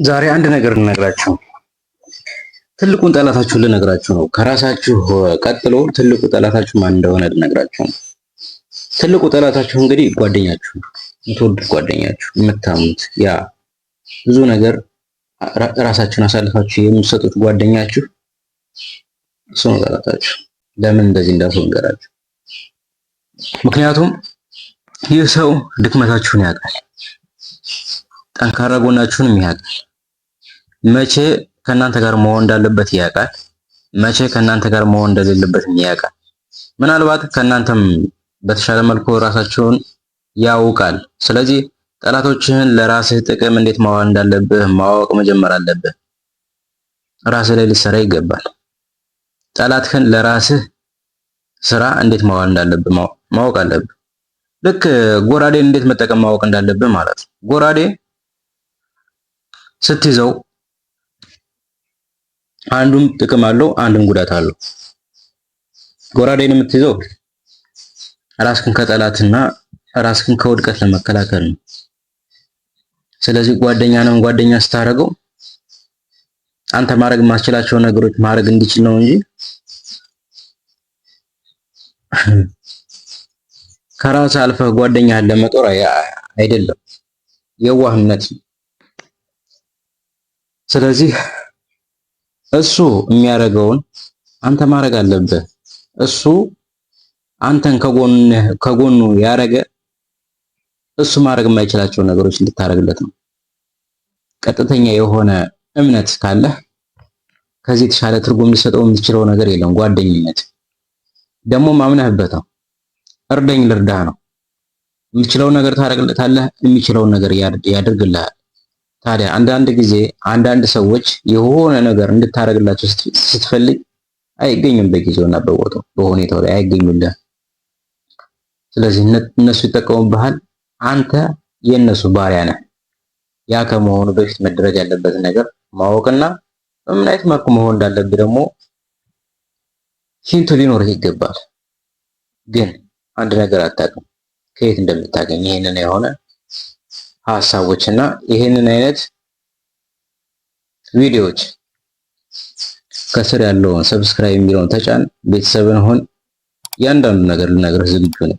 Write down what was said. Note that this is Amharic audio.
ዛሬ አንድ ነገር ልነግራችሁ፣ ትልቁን ጠላታችሁን ልነግራችሁ ነው። ከራሳችሁ ቀጥሎ ትልቁ ጠላታችሁ ማን እንደሆነ ልነግራችሁ ነው። ትልቁ ጠላታችሁ እንግዲህ ጓደኛችሁ፣ የምትወዱት ጓደኛችሁ፣ የምታምኑት፣ ያ ብዙ ነገር ራሳችሁን አሳልፋችሁ የምትሰጡት ጓደኛችሁ፣ እሱ ነው ጠላታችሁ። ለምን እንደዚህ እንዳልኩ ልንገራችሁ። ምክንያቱም ይህ ሰው ድክመታችሁን ያውቃል፣ ጠንካራ ጎናችሁንም ያውቃል። መቼ ከእናንተ ጋር መሆን እንዳለበት ያውቃል። መቼ ከእናንተ ጋር መሆን እንደሌለበት ያውቃል። ምናልባት ከእናንተም በተሻለ መልኩ ራሳቸውን ያውቃል። ስለዚህ ጠላቶችህን ለራስህ ጥቅም እንዴት ማዋል እንዳለብህ ማወቅ መጀመር አለብህ። ራስህ ላይ ልትሰራ ይገባል። ጠላትህን ለራስህ ስራ እንዴት ማዋል እንዳለብህ ማወቅ አለብህ። ልክ ጎራዴን እንዴት መጠቀም ማወቅ እንዳለብህ ማለት ነው። ጎራዴ ስትይዘው አንዱም ጥቅም አለው፣ አንዱም ጉዳት አለው። ጎራዴን የምትይዘው ራስህን ከጠላትና ራስህን ከውድቀት ለመከላከል ነው። ስለዚህ ጓደኛንም ጓደኛ ስታደርገው አንተ ማድረግ የማስችላቸው ነገሮች ማድረግ እንዲችል ነው እንጂ ከራስ አልፈህ ጓደኛህን ለመጦር አይደለም፣ የዋህነት ነው። ስለዚህ እሱ የሚያደርገውን አንተ ማድረግ አለብህ። እሱ አንተን ከጎኑ ያረገ እሱ ማድረግ የማይችላቸው ነገሮች እንድታደርግለት ነው። ቀጥተኛ የሆነ እምነት ካለህ ከዚህ የተሻለ ትርጉም ሊሰጠው የምትችለው ነገር የለም። ጓደኝነት ደግሞ ማምነህበት ነው። እርደኝ ልርዳህ ነው። የምትችለውን ነገር ታደርግለታለህ፣ የሚችለውን ነገር ያደርግልሃል። ታዲያ አንዳንድ ጊዜ አንዳንድ ሰዎች የሆነ ነገር እንድታደርግላቸው ስትፈልግ አይገኙም፣ በጊዜውና በቦታው በሁኔታው ላይ አይገኙልህም። ስለዚህ እነሱ ይጠቀሙብሃል፣ አንተ የእነሱ ባሪያ ነህ። ያ ከመሆኑ በፊት መደረግ ያለበት ነገር ማወቅና በምን አይነት መልኩ መሆን እንዳለብህ ደግሞ hint ኡ ሊኖርህ ይገባል። ግን አንድ ነገር አታውቅም ከየት እንደምታገኝ ይሄንን የሆነ ሀሳቦች እና ይሄንን አይነት ቪዲዮዎች። ከስር ያለውን subscribe የሚለውን ተጫን፣ ቤተሰብን ሁን። እያንዳንዱ ነገር ልነግርህ ዝግጁ ነኝ።